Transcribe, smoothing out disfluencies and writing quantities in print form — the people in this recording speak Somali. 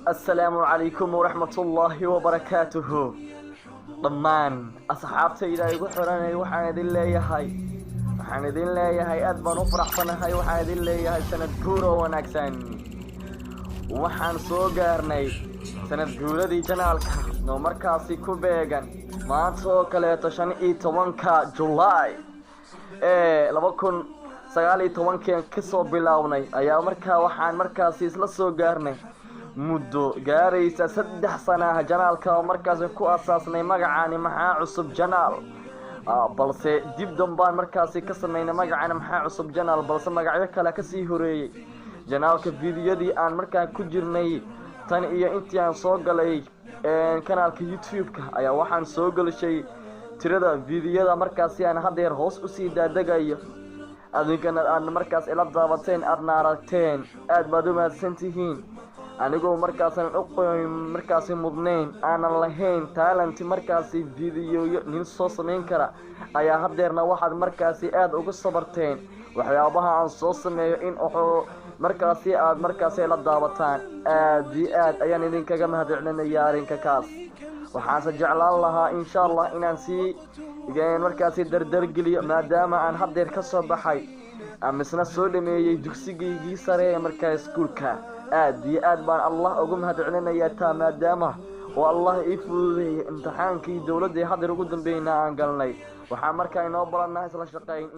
Assalaamu calaykum waraxmatullaahi wabarakaatuhu. Dhammaan asxaabtayda igu xiranay, waxaan idin leeyahay aad baan u faraxsanahay. Waxaan idin leeyahay sanad guur oo wanaagsan. Waxaan soo gaarnay sanad guuradii channelka oo markaasi ku beegan maanta oo kaleeto 15-ka Julaay ee 2019-kii kasoo bilownay ayaa markaa waxaan markaasi isla soo gaarnay muddo gaaraysa 3 sanaha channelka oo markaasi ku asaasnay magacaani Maxaa Cusub Channel, balse dib dambaan markaasi ka sameynay magacaani Maxaa Cusub Channel, balse magacyo kale kasii horeeyey channelka. Fiidiyadii aan markaa ku jirnay tan iyo intii aan soo galay kanaalka YouTube-ka ayaa waxaan soo gelishay tirada fiidiyada markaasi aan haddeer hoos usii daadagayo, adinkana aadna markaas ila daabateen, aadna aragteen. Aad baad u mahadsan tihiin. Anigoo markaasan u markaasi mudnayn, aanan lahayn talent markaasi fiidiyoyo nin soo samayn kara, ayaa haddeerna waxaad markaasi aada uga sabarteen waxyaabaha aan soo sameeyo in wuxuu markaasi aad markaasi la daabataan. Aad iyo aad ayaan idinkaga mahadcelinaya arrinka kaas. Waxaanse jeclaan lahaa, insha Allah, inaan sii markaasi dardargeliyo, maadaama aan haddeer ka soo baxay misna soo dhameeyey dugsigaygii sare ee markaa iskuulka. Aad iyo aad baan Allah ugu mahadcelinayaa taa, maadaama oo Allah ii fududeeyey imtixaankii dowladda haddeer ugu dambeeyna aan galnay. Waxaa markaa inoo balannaha isla shaqeyn.